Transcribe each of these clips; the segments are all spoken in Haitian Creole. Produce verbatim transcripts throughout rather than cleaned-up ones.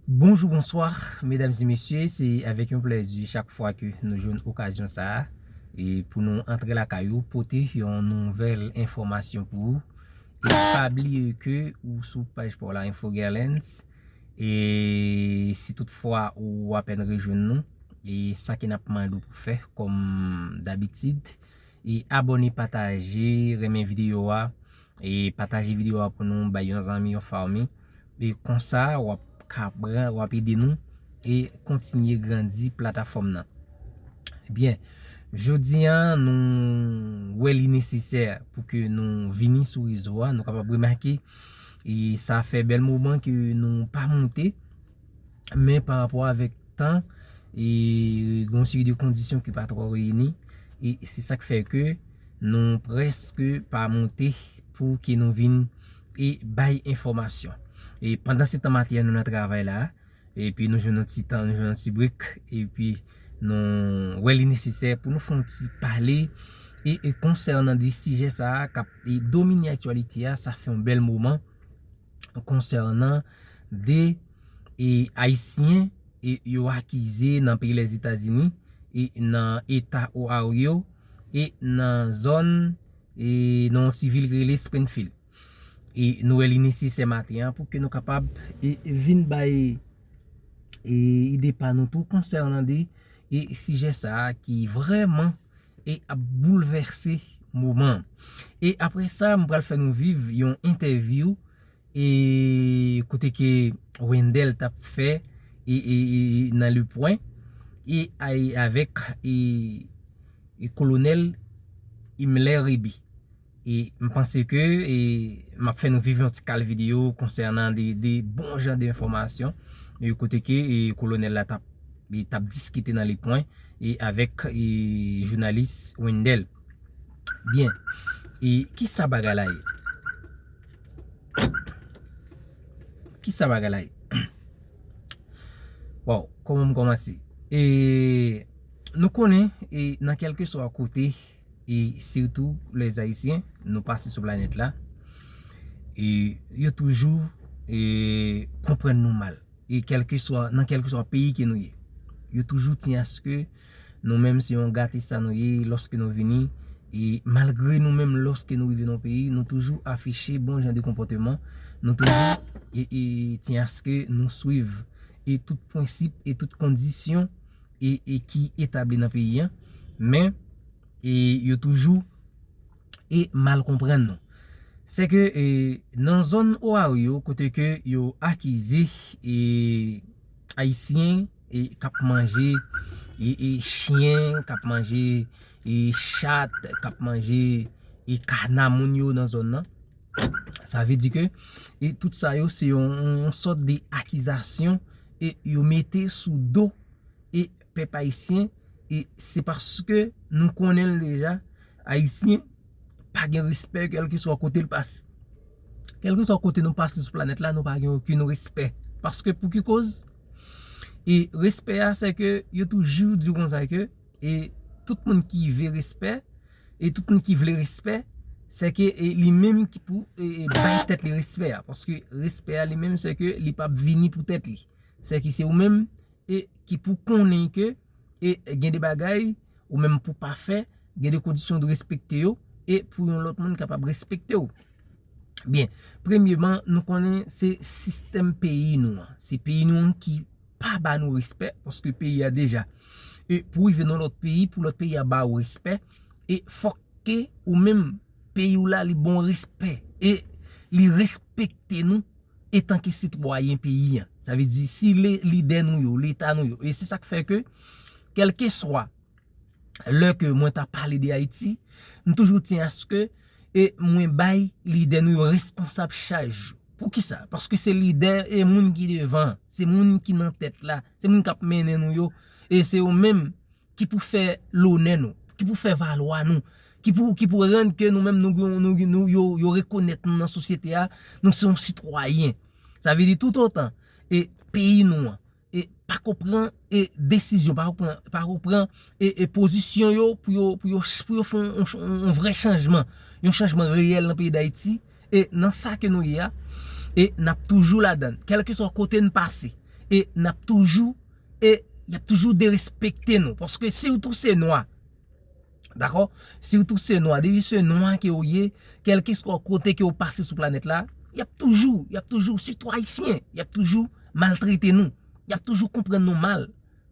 Bonjou, bonswa, medam e mesye, se avèk yon plèzi chak fwa ke nou jwenn okazyon sa a, e pou nou antre lakay ou, pote yon nouvèl enfòmasyon pou ou. E pa bliye ke ou sou paj pa w la, Info Guerlens, e si toutfwa ou apèn rejwenn nou, e sa ke n ap mande w pou fè, kòm dabitid, e abòne, pataje, renmen videyo a, e pataje videyo a pou nou bay yon zanmi, yon fanmi. E konsa, w ap ka pran, w ap ede nou e kontinye grandi platafòm nan. Byen, jodi a, nou wè li nesesè pou ke nou vini sou rezo a. Nou kapab remake, e sa fè bèl moman ke nou pa monte, men pa rapò avèk tan, e gen yon seri de kondisyon ki pa twò reyini, e se sa k fè ke nou prèske pa monte pou ke nou vin e bay enfòmasyon. E pandan se tan, maten an, nou nan travay la, epi nou jwenn yon ti tan, nou jwenn yon ti brek, epi nou wè li nesesè pou nou fè yon ti pale, e, e konsènan de sijè sa a k ap, e, domine aktyalite a, sa fè yon bèl moman, konsènan de, e, Ayisyen, e, yo akize nan peyi Lèzetazini, e nan eta Ohio, e nan zòn, e nan yon ti vil ki rele Springfield. E nou wè li nesesè maten an pou ke nou kapab, e, vin bay, e, ide pa nou tou konsènan de, e, sijè sa a ki vrèman, e, ap boulvèse moman an. E apre sa, m pral fè nou viv yon entèvyou, e, kote ke Wendell t ap fè, e, e, e, nan Le Point, e, a- e avèk, e, e kolonèl Himmler Réby. E m panse ke, e, m ap fè nou viv yon ti kal videyo konsènan de, de bon jan de enfòmasyon, e, kote ke, e, kolonèl la t ap, e, t ap diskite nan Le Point, e, avèk, e, jounalis Wendell. Byen. E kisa bagay la ye? Kisa bagay la ye? Waw, kòman m kòmanse? E nou konnen, e nan kèlkeswa kote, e sitou lèzayisyen, nou pase sou planèt la, e yo toujou, e konprann nou mal. E kèlkeswa, nan kèlkeswa peyi ke nou ye, yo toujou tyen aske nou menm se yon gate sa nou ye lòske nou vini. E malgre nou menm, lòske nou rive nan peyi, nou toujou afiche bon jan de konpòteman. Nou toujou, e, e, tyen aske nou swiv, e tout prensip, e tout kondisyon, e, e ki etabli nan peyi an. Men, e yo toujou, e mal konprann nou. Se ke, e, nan zòn Ohio, kote ke yo akize, e, Ayisyen, e, k ap manje, e, e, chen, k ap manje, e, chat, k ap manje, e, kana moun yo nan zòn nan. Sa vle di ke, e, tout sa yo, se yon, yon sòt de akizasyon, e, yo mete sou do, e, pèp ayisyen, e se paske nou konnen l deja, Ayisyen pa gen respè kèlkeswa kote l pase. Kèlkeswa kote nou pase sou planèt la, nou pa gen okenn respè. Paske pou ki koz? E respè a, se ke yo toujou di konsa ke, e tout moun ki vle respè, e tout moun ki vle respè, se ke, e li menm ki pou, e, e bay tèt li respè a. Paske respè a li menm, se ke li p ap vini pou tèt li. Se ki se ou menm, e ki pou konnen ke, e gen de bagay ou menm pou pa fè, gen de kondisyon ou dwe respekte yo, e pou yon lòt moun kapab respekte w. Byen, premyeman, nou konnen se sistèm peyi nou an. Se peyi nou an ki pa ba nou respè, paske peyi a deja, e pou rive nan lòt peyi, pou lòt peyi a ba ou respè, e fòk ke ou menm, peyi w la, li ba w respè, e li respekte nou etanke sitwayen peyi an. Sa vle di, si le, lidè nou yo, leta nou yo, e se sa k fè ke, kèlkeswa lè ke mwen ta pale de Ayiti, m toujou tyen aske, e mwen bay lidè nou yo responsab chaj yo. Poukisa? Paske se lidè, e moun ki devan, se moun ki nan tèt la, se moun k ap mennen nou yo, e se yo menm ki pou fè lonè nou, ki pou fè valwa nou, ki pou, ki pou rann ke nou menm nou, nou, nou, nou yo, yo rekonèt nou nan sosyete a, nou se yon sitwayen. Sa vle di toutotan, e peyi nou an, e pako pran, e desizyon, pako pran, pako pran, e, e pozisyon yo pou yo, pou yo, pou yo fè yon, yon, yon vrè chanjman, yon chanjman reyèl nan peyi Dayiti, e nan sa ke nou ye a, e n ap toujou ladan l, kèlkeswa kote n pase. e n ap toujou, e y ap toujou derespekte nou. Paske si w tou se nwa, dakò? Si w tou se nwa, depi se nwa ke w ye, kèlkeswa kote ke w pase sou planèt la, y ap toujou, y ap toujou, sitou ayisyen, y ap toujou maltrete nou. Y ap toujou konprann nou mal.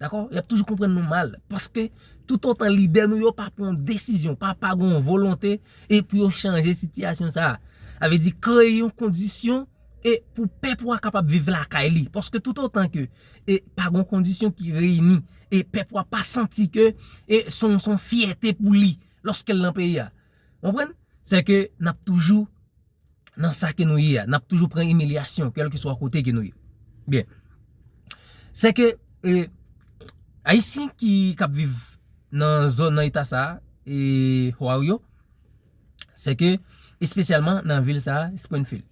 Dakò? Y ap toujou konprann nou mal. Paske toutotan lidè nou yo pa pran yon desizyon, pa, pa gen yon volonte e pou yo chanje sitiyasyon sa a. Sa vle di kreye yon kondisyon e pou pèp ou a kapab viv lakay li. Paske toutotan ke e pa gen yon kondisyon ki reyini e pèp ou a pa santi ke e se yon, se yon fyète pou li lòske l nan peyi a. Konprann? Se ke n ap toujou nan sa ke nou ye a. N ap toujou pran imilyasyon, kèlkeswa kote ke nou ye. Byen. Se ke e, ayisyen ki k ap viv nan zòn, nan eta sa a, e Ohio, se ke espesyalman nan vil sa a, Springfield.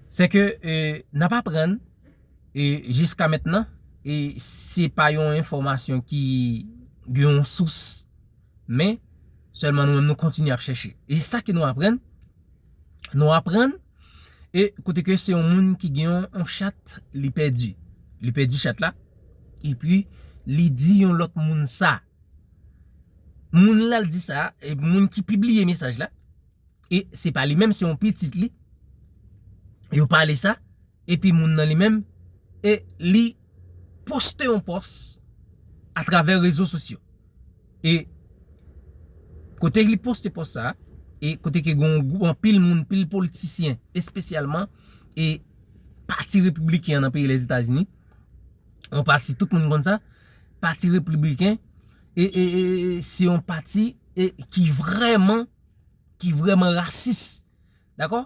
Se ke e, n ap aprann e jiska mentnan, e se pa yon enfòmasyon ki gen yon sous, men sèlman nou menm nou kontinye ap chèche. E sa ke nou aprann, nou aprann e kote ke se yon moun ki gen yon, yon chat, li pèdi. Li pèdi chat la, epi li di yon lòt moun sa. Moun la l di sa, e moun ki pibliye mesaj la, e se pa li menm, se yon pitit li. Yo pale sa, epi moun nan li menm, e li poste yon pòs atravè rezo sosyo. E kote li poste pòs sa, e kote ke gen yon gwoup, anpil moun, pil politisyen, espesyalman e pati repibliken an nan peyi Lèzetazini, yon pati tout moun konn sa, pati repibliken, e, e, e, e se yon pati e ki vrèman, ki vrèman rasis, dakò?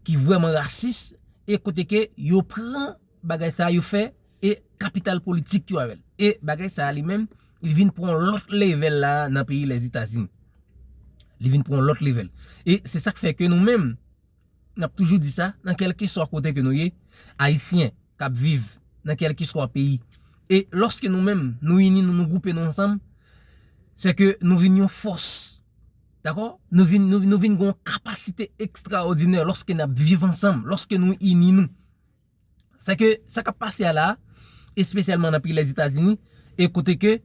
Ki vrèman rasis, e kote ke yo pran bagay sa, yo fè e kapital politik yo avè l. E bagay sa li menm, li vin pran yon lòt level la nan peyi Lèzetazini. Li vin pran yon lòt level. E se sa k fè ke nou menm, n ap toujou di sa, nan kèlkeswa kote ke nou ye, ayisyen k ap viv nan kèlkeswa peyi. E lòske nou menm, nou ini nou, nou gwoupe nou ansanm, se ke nou vin yon fòs. Dakò? Nou vin, nou, nou vin gen yon kapasite ekstraòdinè lòske n ap viv ansanm, lòske nou ini nou. Se ke sa k ap pase a la, espesyalman nan peyi Lèzetazini, e kote ke,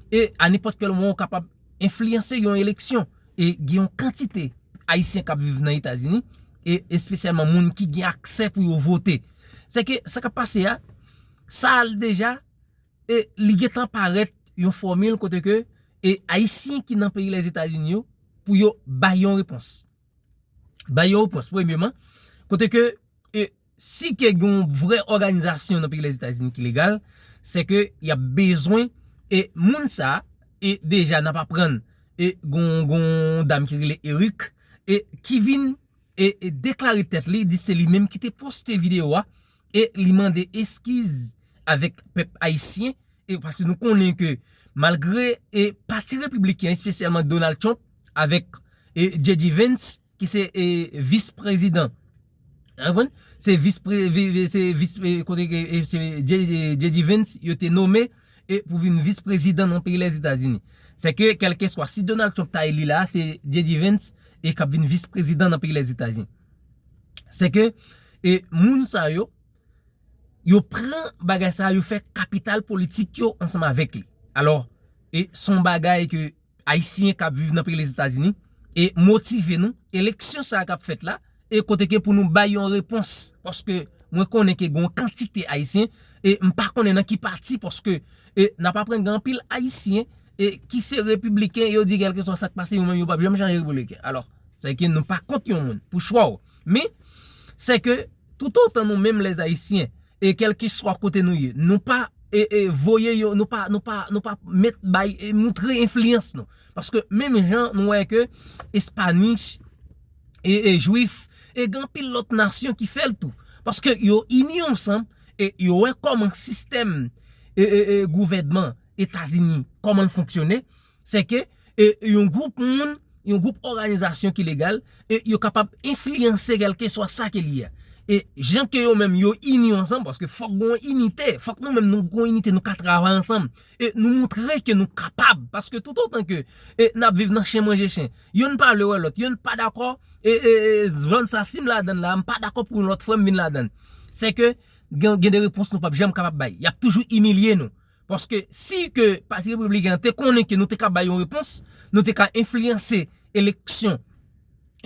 e a nenpòt kèl moman ou kapab enfliyanse yon eleksyon, e gen yon kantite ayisyen k ap viv nan Etazini, e espesyalman moun ki gen aksè pou yo vote. Se ke sa k ap pase a, sa al deja, e li gentan parèt yon fòmil kote ke, e ayisyen ki nan peyi Lèzetazini yo, pou yo bay yon repons. Bay yon repons, premyeman, kote ke, e si ke gen yon vrè òganizasyon nan peyi Lèzetazini ki legal, se ke y ap bezwen, e moun sa, e deja n ap aprann, e gon, gon dam ki rele Eric, e ki vin, e, e deklare tèt li, di se li menm ki te poste videyo a, e li mande eskiz avèk pèp ayisyen, e paske nou konnen ke malgre e pati repibliken, espesyalman Donald Trump, avèk e J D Vance, ki se e vis prezidan. Ou konprann? Se vis pre-, vi-, vi-, se vis e kote ke e se J D Vance yo te nome e pou vin vis prezidan nan peyi Lèzetazini. Se ke kèlkeswa si Donald Trump ta eli la, se J D Vance e k ap vin vis prezidan nan peyi Lèzetazini. Se ke e moun sa yo, yo pran bagay sa, yo fè kapital politik yo ansanm avèk li. Alò, e se yon bagay ke ayisyen k ap viv nan peyi Lèzetazini e motive nou, eleksyon sa k ap fèt la, e kote ke pou nou bay yon repons, paske mwen konnen ke gen yon kantite ayisyen, e m pa konnen nan ki pati, paske e n ap aprann gen anpil ayisyen e ki se repibliken, yo di kèlkeswa sa k pase, yo menm yo p ap janm chanje repibliken. Alò, se ke nou pa kont yon moun, pou chwa w. Men, se ke toutotan nou menm lèzayisyen, e kèlkeswa kote nou ye, nou pa e, e voye yo, nou pa, nou pa, nou pa met bay e moutre enfliyans nou. Paske menm jan nou wè ke Espanich e, e Jwif e gen anpil lòt nasyon ki fè l tou. Paske yo ini ansanm e yo wè kòman sistèm e, e, e gouvènman Etazini, kòman l fonksyone, se ke e yon gwoup moun, yon gwoup òganizasyon ki legal, e yo kapab enfliyanse kèlkeswa sa ke li ye a. E jan ke yo menm yo ini ansanm, paske fòk gen yon inite, fòk nou menm nou gen yon inite, nou ka travay ansanm. E nou moutre ke nou kapab, paske toutotan ke e n ap viv nan chen manje chen, youn pa vle wè lòt, youn pa dakò, e, e, e zòn sa si m ladan l la, m pa dakò pou yon lòt frè m vin ladan l. Se ke gen, gen de repons nou p ap janm kapab bay. Y ap toujou imilye nou. Paske si ke Pati Repibliken an te konnen ke nou te ka bay yon repons, nou te ka enfliyanse eleksyon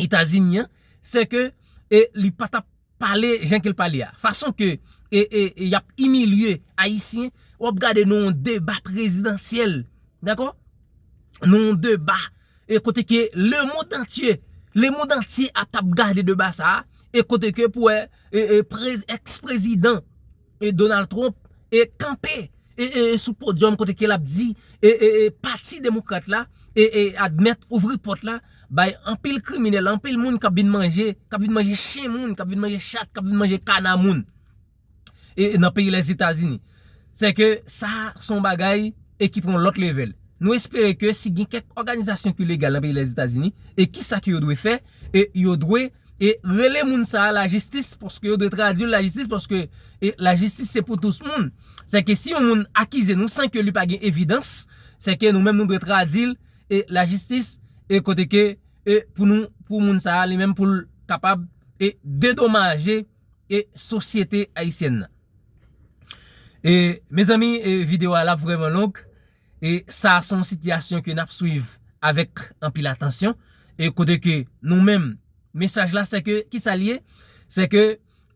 Etazini an, se ke e, li pa t ap pale jan ke l pale a. Fason ke e, e, e, y ap imilye Ayisyen, w ap gade nan yon deba prezidansyèl, dakò? Nan yon deba e kote ke lemond antye, lemond antye ap t ap gade deba sa a, e kote ke pou wè e, e, prez, eks-prezidan e Donald Trump e kanpe e, e, e sou podyòm kote ke l ap di e, e, e pati demokrat la e, e admèt ouvri pòt la bay anpil kriminèl, anpil moun k ap vin manje, k ap vin manje chen moun, k ap vin manje chat, k ap vin manje kana moun e nan peyi Lèzetazini. Se ke sa se yon bagay e ki pran lòt level. Nou espere ke si gen kèk òganizasyon ki legal nan peyi Lèzetazini, e ki sa ke yo dwe fè, e yo dwe e rele moun sa a lajistis, paske yo dwe tradui l lajistis, paske e lajistis se pou tout moun. Se ke si yon moun akize nou san ke li pa gen evidans, se ke nou menm nou dwe tradui l e lajistis e kote ke e pou nou, pou moun sa a li menm pou l kapab e dedomaje e sosyete ayisyèn nan. E mezanmi, e videyo a la vrèman long. E sa se yon sitiyasyon ke n ap swiv avèk anpil atansyon. E kote ke nou menm, mesaj la se ke, ki sa l ye? Se ke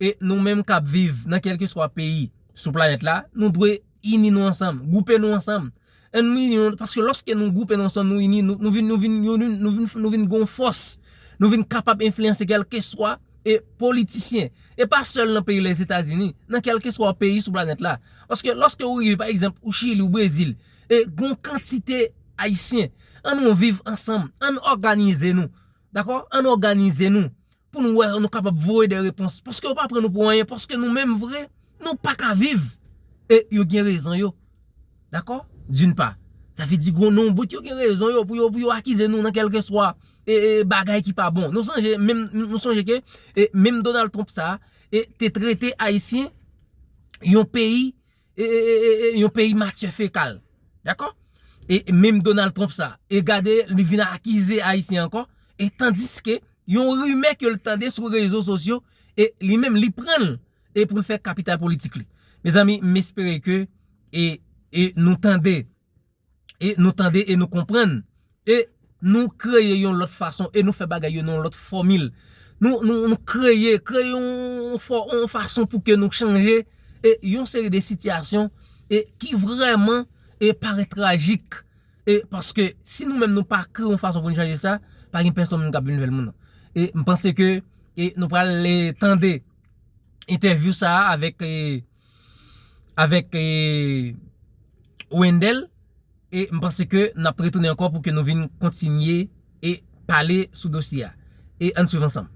e nou menm k ap viv nan kèlkeswa peyi sou planèt la, nou dwe ini nou ansanm, gwoupe nou ansanm. Ann ini nou, paske lòske nou gwoupe nou ansanm, nou ini, nou, nou vin, nou vin, nou vin, nou vin, nou vin gon fòs, nou vin kapab enfliyanse kèlkeswa e politisyen. E pa sèl nan peyi Lèzetazini, nan kèlkeswa peyi sou planèt la. Paske lòske ou rive, pa egzanp, ou Chili, ou Brezil, e gon kantite Ayisyen, ann nou viv ansanm, ann òganize nou. Dakò? Ann òganize nou pou nou wè nou kapab voye de repons. Paske yo pa pran nou pou anyen, paske nou menm vre, nou pa ka viv. E yo gen rezon yo. Dakò? D'une part. Sa vle di gon nonm bout yo gen rezon yo pou yo, pou yo akize nou nan kèlkeswa e, e, bagay ki pa bon. Nou sonje, menm, nou sonje ke e, menm Donald Trump sa e, te trete Ayisyen yon peyi e, e, e, e, e, yon peyi matyè fekal. Dakò? E menm Donald Trump sa, e gade, li vin akize Ayisyen ankò, e tandiske yon rimè ke l tande sou rezo sosyo, e li menm li pran l e pou l fè kapital politik li. Mezanmi, m espere ke e, e nou tande, e nou tande e nou konprann, e nou kreye yon lòt fason, e nou fè bagay yo nan yon lòt fòmil. Nou, nou, nou kreye, kreye yon, fò, yon fason pou ke nou chanje e yon seri de sitiyasyon e ki vrèman e parèt trajik. E paske si nou menm nou pa kreye yon fason pou nou chanje sa, pa gen pèsonn moun k ap vin fè l moun. E m panse ke e nou pral e, tande entèvyou sa a avèk e, avèk e, Wendell. E m panse ke n ap retounen ankò pou ke nou vin kontinye e pale sou dosye a. E ann swiv ansanm.